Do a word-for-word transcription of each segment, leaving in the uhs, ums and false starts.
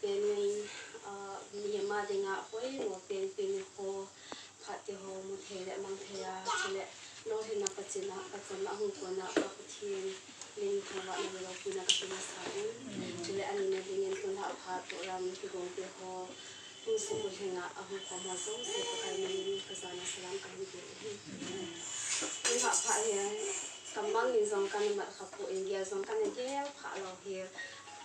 Nin, ah, mihem a dinga poimo pen pini ho, phat te ho mu thei le mang thei a, chule lolhinna pachanna, pachanna hung kona Pa Pathen min thangvahna le loupina kape masa in. Chule anina dingin tulha phat program kigong te ho, hung sukul henga ahung khom ho jouse Pakai minin kajana salam kahin pe in. Tulha phat hi kamang in jong kana mat kha poi, gel jong kana gel pha lou hi.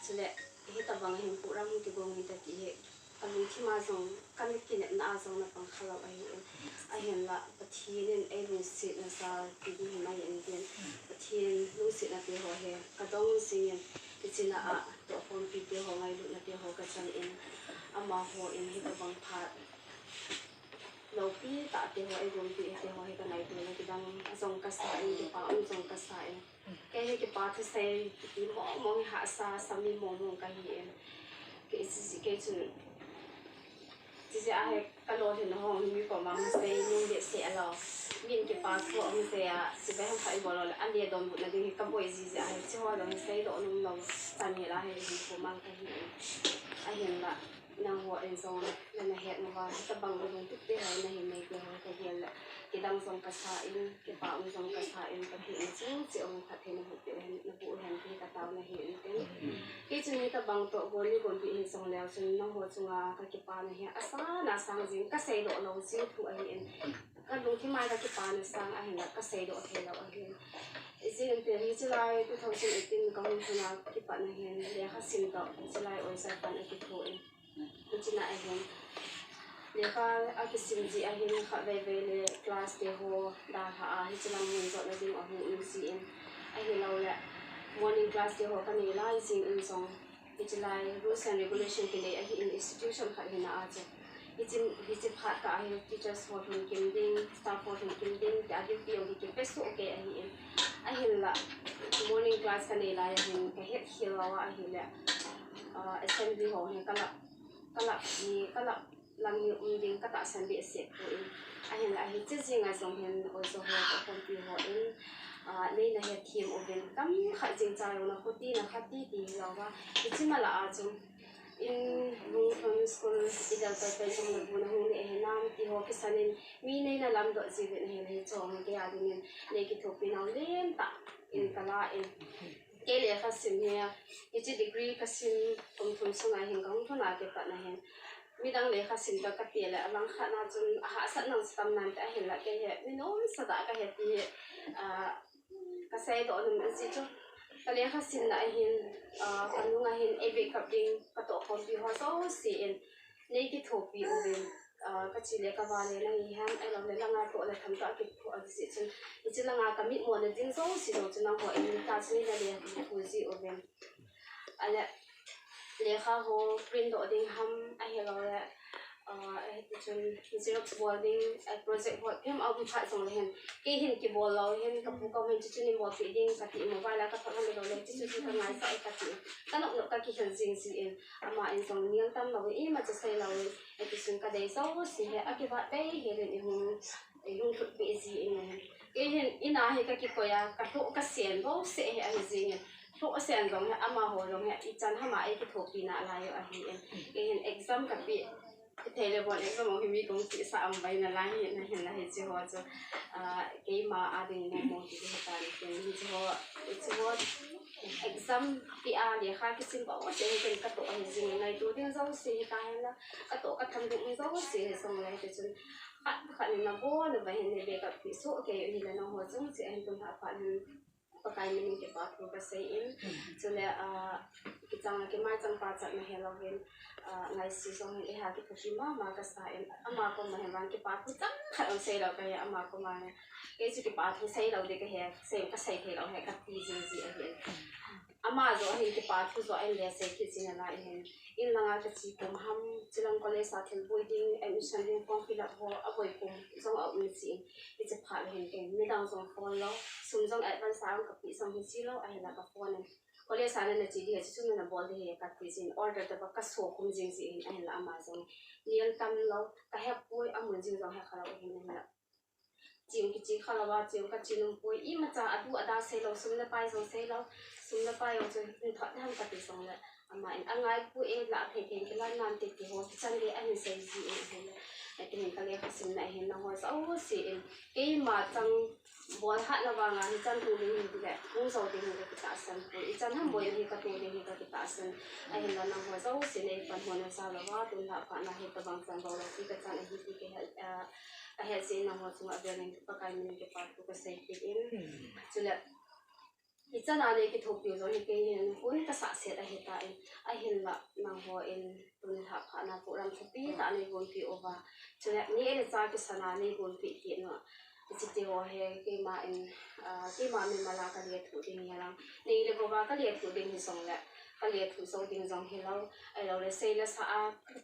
Chule hitabang hin program kigong hita ti hi kalungthim a jong, kana kinepna a jong napang kha lou ahi in. Ahinla Pathen in eilungsetna jal ti ding hi mai in tin, Pathen lungsetna te ho hi kadong jing in, hiche na a tohkhompi te ho, ngailutna te ho kachan in, amaho in hitabang phat loupi tah te ho eigonpeh te ho hi kangaito le kidang jong kasa in, kipa um jong kasa in. Kei hi kipa thusei kiti mong mong hi hahsa sami mong mong kahi in. Kei, kei chun, chijeh a hi kalolhinna ho mi koma hung sei nung behseh lou. Min kipa thu ahung sei a, chibai ham khat ibol lou le, ale donbutna ding hi kaboi jiji a hi, hiche ho jong hi seidoh nom lou chan hi la hi, hinkho mang kahi in. Ahinla nangho in jong nana het nauva, hitabang lungtup te ho nahin nei te ho kagel le, kidang jong kasa in, kipa um jong kasa in, Pathen in ching cheh a hung phatthei naboh peh hen, naboh hen ti hi kataona ahi in tin. Kei chun hitabang tohgon eigonpeh hi jong leu chun nangho chunga kakipana hi asang asang jing, kaseidoh lou jing thu ahi in. Kalungthim a kakipana sang ahinla kaseidoh thei lou ahi in. Ijeh inem hiche lai two thousand eighteen kahung lhun a kipat na hin lekha sim toh hiche lai Oisha pan akitho in. Hiche na ahin lekha akisim ji ahin khatvei vei le class te ho dalha a hiche lang mun jotna ding ahung um ji in. Ahilou le morning class te ho kanei lai jing in jong, hiche lai rules and regulation kinei ahi in, institution khat hina a chu. Hiche, hiche phat kah a hi teachers ho lhun kim ding, staff ho lhun kim ding tia duty jong hi kipe soh kei ahi in. Ahinla morning class kanei lai ahin kahet khel lou a ahile, ah, assembly ho hi kalap, kalap hi, kalap lang hi um ding katahsan behseh poi. Ahinla hiche jing a jong hin oja ho, tohkhompi ho in, ah, neina hethem uvin, tamkhat jing cha jong nakhuti nakha titi hilouva, hiche ma lah a chun in Lungthon school idel pai pai jong nabu nahung neh hinam ti ho kisan in, mi neina lamdoh jiuvin ahile hiche jong kei a dingin nei kithopi nau lentah in kala in. Kei lekha sim hi, hiche degree kasim kum thum sunga hin kahung lhun a kipat na hin, midang lekha sim toh kati le alangkhat na chun ahahsatna chu tam nante, ahinla kei hi mi nomsa tah kahi ti, ah, kaseidoh nom ajeh chu kalekha simna ahin, ah, kanung a hin eive kap ding katohkhompi ho jouse in nei kithopi uvin, ah, kachi le kava le nahi ham, ahilou le langa toh le tham toh akitho ajeh chun, hiche langa kamitmo na ding jouse jong chu nangho in nita chun nale kitho ji uvin. Ale lekha ho print doh ding ham, ahilou le, ah, hiti chun Xerox bol ding, ah, project bol them aum phat jong le hin, kei hin kibol lou hin, kapu kahin chuchu neibolpeh ding kati, mobile a kathot ham, ahilou le chuchu chu kangaisah e kati, kanop nop kakihil jing jin, ama in jong nil tam louvin, imacha sei louvin, hiti chun kadei jouse hi akivat bei hel in eihung, eihung lhutpeh ji in ahi. Kei hin in a hi kakikoi a, kalhoh kasen bouseh hi ahi jing in, lhoh sen jong hi amaho jong hi ichan ham a eikithopi nalai u ahi in. Kei hin exam kapeh thei le bon exam u hi mi kahung chihsah um bai nalai hi in, ahinla hiche ho chu, ah, keima a ding in mo ti hitan tin, hiche ho, hiche ho exam peh a lekha kisim bouseh hi ken katoh ahi jing in, ngaito ding jouse hita henlang, katoh katham ding um jouse hi jong le hiti chun khat khat in nabon uva hin nei backup peh soh kei u hile nangho chungcheh a hin tulha phat hin Pakai minin kipa thu kasei in, chule, ah, kichang le kimaichang pachatna helouvin, ah, Ngaisi jong hin eiha kithopi mama kasa in, ama koma hin vang kipa thu changkhat jong seilou kahi, ama koma hin kei chu kipa thu seilou ding kahi, sei, kasei theilou hi kati jing ji ahi in. Ama joh ahin kipa thu joh ahin le sei kit ji nalai in hin. In langa kache pum ham, chulang college a thilboi ding, admission ding, form fill up ho, aboi pum jong aum jin. Hiche phat le hin ken midang jong phone lou, sum jong advance a kapeh jong hiche lou, ahinla ka phone in, college a nana che ding hi, chuchu nana bol ding hi kati jin, order tobang kaso khum jing jin, ahinla ama jong nil tam lou, kahepoi, amun jing jong hekha lou ahin, ahinla Chim kichi kha lou a, chim ka chi nom poi, imacha adu ada sei lou, sum le pai jong sei lou, sum le pai jong chu hin thot ham kati jongle, ama in angai poi, la thei thei in kila nante ti ho, hichan gei ahin sei ji in ahile, hiti hin ka lekha simna ahin nangho jouse in, keima chang bol hatna vanga hichan hung ding hile, hung jou ding hile kitahsan poi, ichan ham boina hi kato ding hi ka kitahsan, ahinla nangho jouse in eipanhona jal louva, tun lhah phatna hi tobang chan bol lou ti kachan ahi ti kahet, ah, kahet jeh in nangho chunga avel in Pakai min in kipa thu kasei kit in. Chule, ichan a nei kithopiu jong hi kei hin hun kasah set ahitan, ahinla nangho in tun lhah phatna program thupi tah nei gonpeh uva. Chule, ni le cha kisan a nei gonpeh kit uva. Hiche ti ho hi keima in, ah, keima mimal a kalethuh ding hilang, nei le gou va kalethuh ding hijongle, kalethuh jou ding jong hilou, ahiloule sei le sa a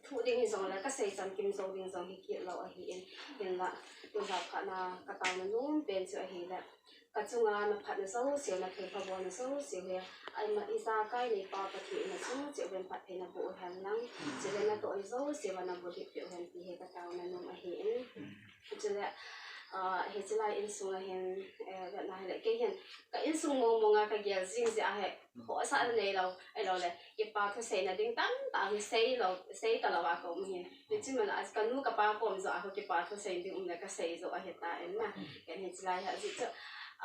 thuh ding hijongle, kasei chamkim jou ding jong hi kit lou ahin, hinla, tun lhah phatna kataona nom pen chu ahile, kachunga naphatna jouseu, nathilpha bolna jouseu hi, ama ijakai neipa Pathen in nachung cheh uvin phattheina boh uhen lang, chule natoh jouseu va nabulhit peh uhen ti hi kataona nom ahin. Chule, ah, hiche lai insung a hin, eh, vetna hile, kei hin, ka insung mong mong a kagel jing jeh a hi, khohsahna neilou, ahiloule, kipa thu seina ding tamtah hi seilou, sei talou a ka um ahin. Hiche man a, kanu kapa kom joh a ho kipa thu sei ding um le kasei joh ahitan na. Ken hiche lai hi ajeh chu,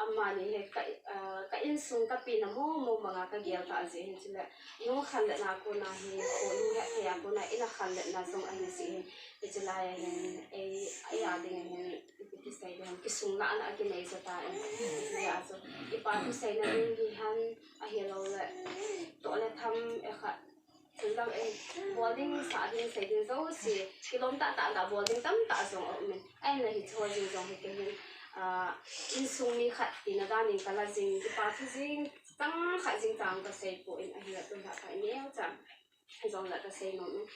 amani hi ka, ah, ka insung kapina mong mong banga kagel tah jeh hin chule, nu khanletna kona hi, khonu hetthei a kona, ina khanletna jong ahi jeh hin, hiche lai a hin, ei, ei a ding a hin, ipi ti sei ding ham, kisunglhahna akinei jo tan, hiche lai a chu, kipa thu seina ding hihen, ahiloule, toh le tham, eh, khat, thil dang, eh, bol ding, sah ding, sei ding jouse, kilom tah tah a bol ding tamtah jong aum in, ahinla hiche ho jing jong hi kei hin, ah, insung mi khat tina dan in kala jing, kipa thu jing, chang khat jing chang kasei poi, ahinla tun lhah phat neocha hijongle kasei nom in,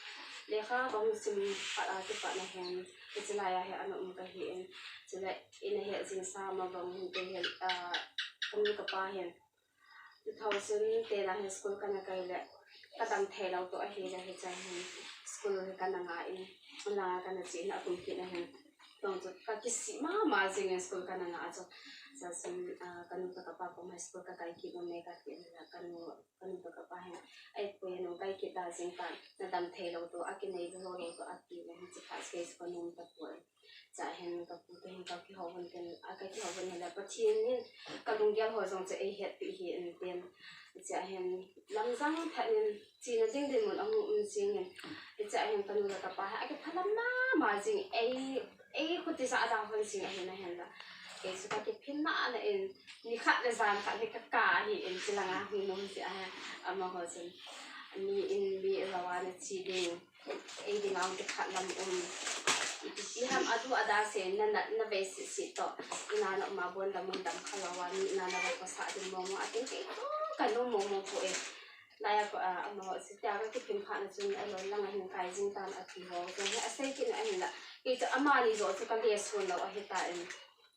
lekha kahung sim phat a kipat na hin, hiche lai a hi ana um kahin, chule ina het jing sa ma bang hin kei hin, ah, kanu kapa hin two thousand ten a hin school kana kai le, kadam theilou toh ahile, hiche hin school hi kana nga in, langa kana che in akum kit na hin, tong chu kakisih mama jing in school kana nga a chu, chuin, ah, kanu toh kapa koma school kakai kit nom e kati in la, kanu, kanu toh kapa hin, ahipoi, nung kai kit da jing tan, nadam theilou toh akinei lou lou toh ati le, hiche phat kei chu kanom tapoi. Chua hin kapu toh hin kakihou uvin tin, a kakihou uvin hile Pathen in kalunggel ho jong chu eihetpeh ahin tin. Chua hin lamjang tah in chena ding dinmun ahung um jing in. Chua hin kanu le kapa hi akiphalam mama jing, ei, ei khuti sa ada hon jing ahin ahinla, kei chu kakiphin nana in, nikhat le jan khat hi kakap ahin, chulanga hung nom jeh a hi, amaho chun, mi in mi lou a nache ding, ei dinga hung kiphalam um, ipi ti ham, adu ada sei na, na, navei seh seh toh, ina na um a bon dam un dam kha lou a, mi ina nava khosah ding mong mong a tin, kei chu kanom mong mong poi. Laiya, ah, amaho chu tia kakiphin phat na chun, aloi langa hin kai jing tan ati ho jong hi asei kit in ahinla, kei chu amani joh chu kale son lou ahitan.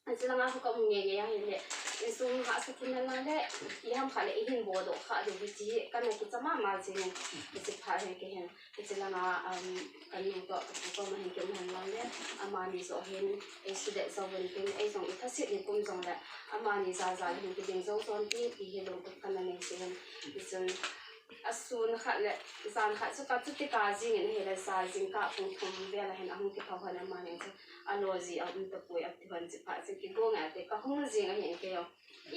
Hiche langa khu kahung nge nge ahile, insung hahsa thinna le, ipi ham khat le ihin boldoh kha diu hi ti hi kana kicha mama jing in, hiche phat hi kei hin, hiche langa, um, kanu toh kapu koma hin kium hen lang le, amani joh hin eisudet jouvin tin, ei jong ithaset in kum jongle, amani jal jal hin kiding jou jonte ti hi lungtup kana nei jeh hin, hichun, asun khat le jan khat chu kachuti kap jing in ahile, ja jingkah pung thum vel a hin ahung kithou hen, amani chu alo ji aum tapoi ati hon, hiche phat chu kigo ngai te, kahung jing ahin kei jong.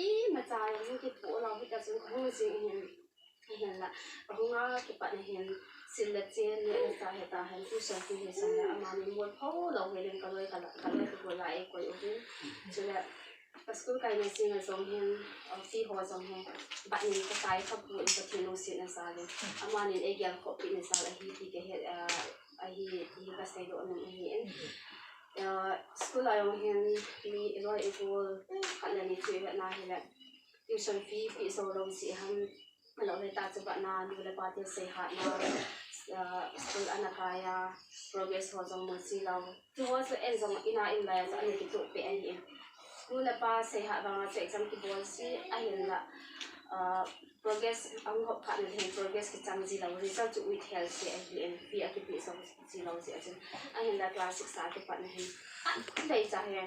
Imacha jong kipoh lou hita chun kahung jing ahin, ahinla, kahung a kipat na hin, sil le chen, neh le chah hita hen, tuition fee hijongle, amani mol pho lou hel in kaloi kala, kaloi kagol a eikoi uvin. Chule, ka school kaina jing a jong hin, ah, fee ho jong hin, bat in kakai kha pon, Pathen lungsetna jal in, amanin eigel khoh pehna jal ahi ti kahet, ah, ahi ti hi kaseidoh nom ahin. Ah, school a jong hin, mi iloi igol khat le ni chu ivet na hile, tuition fee peh jou lou jeh ham, ahiloule tah chu batna, nu le pa te seihatna, ah, school ana kai a, progress ho jong mu ji lou. Chu ho chu ei jong ina in lai a chu ana kitoh peh ahin. Nu le pa seihat vanga chu exam kibol ji ahinla, ah, progress ahung hop phat na hin progress kichang ji lou, result chu withheld ji ahin, fee akipeh jou ji lou jeh a chun. Ahinla class six a kipat na hin, khat vei cha hi,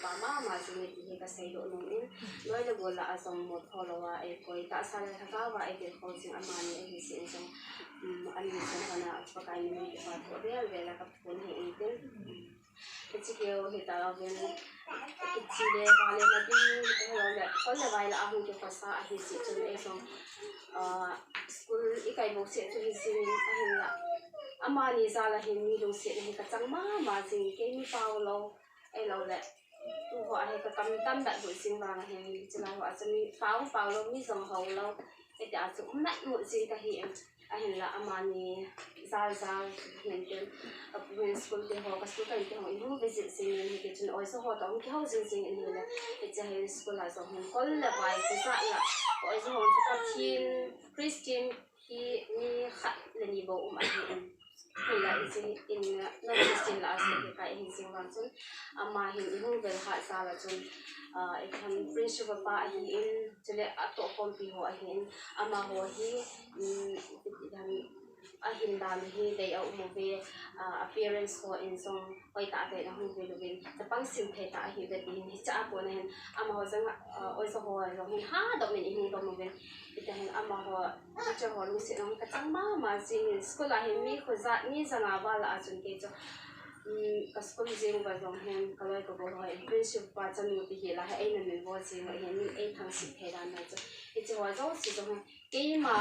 kipa mama jing e ti hi kasei doh nom in, loi le gol lah a jong mut ho lou a eikoi, tahsa le lhagao a eitilkhou jing amani ahi jeh in jong, um, ani jong hon a Pakai min in kipa thu vel vel a kaphon ahi in tin. Hiche keu hi tauvin, kiche le vale na ding, ahilou le, kol le vai lah a hung kikhosa ahi jeh chun ei jong, ah, school ikai bou seh chu hi jing in ahinla, amani jal a hin mi lungsetna hi kachang mama jing, kei mi pao lou, ahilou le, tu ho a hi kakam tam dat lut jing vang ahin, hiche lai ho a chu mi pao pao lou, mi jong hou lou, hiti a chu um nat mut jing kahi in. Ahinla amani jal jal hin tin, kapu hin school te ho, ka school kain te ho in hung visit jing in, hiti chun oijo ho toh hung kihou jing jing in ahile, hiche hin school a jong hin kol le vai kajah lah, oijo ho chu Pathen, Christian hi mi khat le ni bou um ahi in. Hinla hiche in, non Christian lah a school hi kai ahi jing vang chun, ama hin ihung vel hat jal a chun, ah, ipi ham principal pa ahi in, chule atohkhompi ho ahi in, amaho hi, um, ipi ham, ahin dan hi dei a um uve, ah, appearance ho in jong hoitah tah in ahung vel uvin, chapang simthei tah ahi uve ti hin, hiche a kona hin, amaho jong, ah, oijo ho jong hin hadoh min ihung dom uvin, hiti hin amaho, teacher ho lungset jong kachang mama jing in, school a hin mi khojat, mi janga val lah a chun kei chu, um, ka school jeng uva jong hin, kaloi kagol ho hin, principal pa chanu ti hi lah a hin eina min vo jing uva hin, min eithangset thei dan ahi chu. Hiche ho jouse jong hin, keima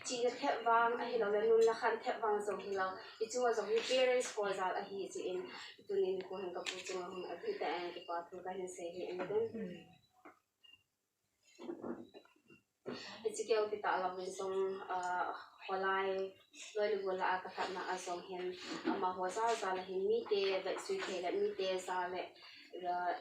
chihna thep vang, ahilou le, nunna khan thep vang jong hilou. Hiche ho jong hi parents ho jal ahi jeh in, tuni nikho hin kapu chunga hin adih tah in kipa thu kahin sei ahi in tin. Hiche keu ti tah louvin jong, ah, kholai, loi le gol lah a kalhatna a jong hin, amaho jal jal a hin mite vetjui thei le mite jal le, ah,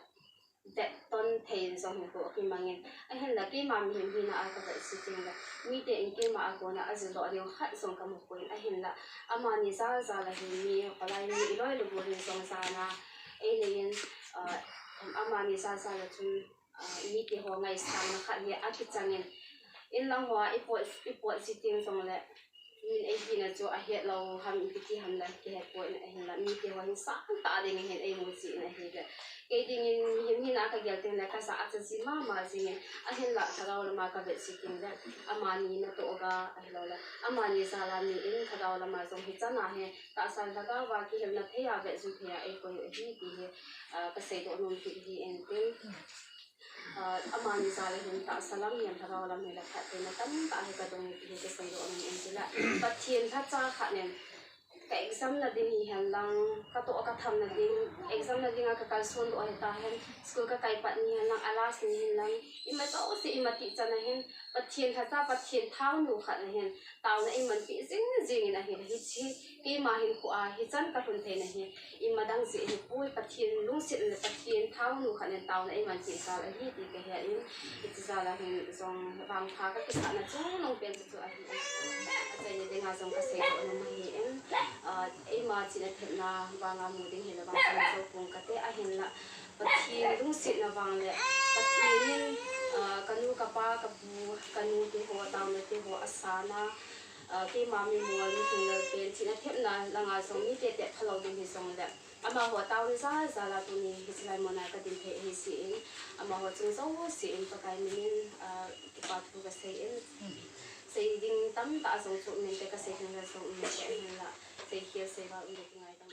vetton thei jong hin kho kimang in. Ahinla keima mihem hina a kavetji teng le, mite in keima a kona ajildoh ding khat jong kamu poi in. Ahinla amani jal jal a hin mi, kholai mi, iloi le gol in jong jana einei in, ah, amani jal jal a chun, ah, mite ho ngaisangna khat hi akichang in, inlang ho a ipot, ipotji teng jong le, min eihina chu ahet lou ham, ipi ti ham la kihet poi in, ahinla mite ho hin sangtah ding hin eimu ji in ahile, kei ding in mihem hina kagel teng le kajah acha ji mama jing in, ahinla lhagao lama kavetji teng le, amani natoh ga ahilou le, amani jal a mi in lhagao lama jong hichan a hi tahsa lhagao a kihilna thei a vetjui thei a eikoi u ahi ti hi, ah, kasei doh nom kit ahi in tin. Ah, amani jal a hin tahsa lam hin, lhagao lam hin le phattheina tamtah hi kadong e ti hi kasei doh nom in tile, Pathen lhacha khat nin ka exam na ding hihen lang, katoh kathamna ding, exam na ding a kakalson doh hita hen, school kakai pat ni hen lang, a last ni hen lang, ima jouse ima tih chan a hin, Pathen lhacha, Pathen thaonu khat a hin taona eimanpeh jing jing in ahile, hiche keima hinkho a hichan kalhun theina hi ima dang jeh ahipoi, Pathen lungset le Pathen thaonu khat nin taona eimanpeh jal ahi ti kahet in, hiche jal a hin jong vangpha kakisahna chungnung pen chu chu ahi in, achaina dinga jong kasei doh nom ahi in, ah, eima chihna thepna vanga mu ding hile vang chun jou pong kate, ahinla Pathen lungsetna vang le Pathen in, ah, kanu kapa kapu, kanu te ho, taona te ho asana, ah, keima mimol mi thunglel pen chihna thepna langa jong mite tep phalou ding hijongle, amaho taona jal jal a tuni hiche lai muna kadin thei ahi jeh in, amaho chung jouse in Pakai min in, ah, kipa thu kasei in, sei ding tamtah jong chu um inte, kasei ding le jong um inte, ahinla seikhel seival um le kingaidam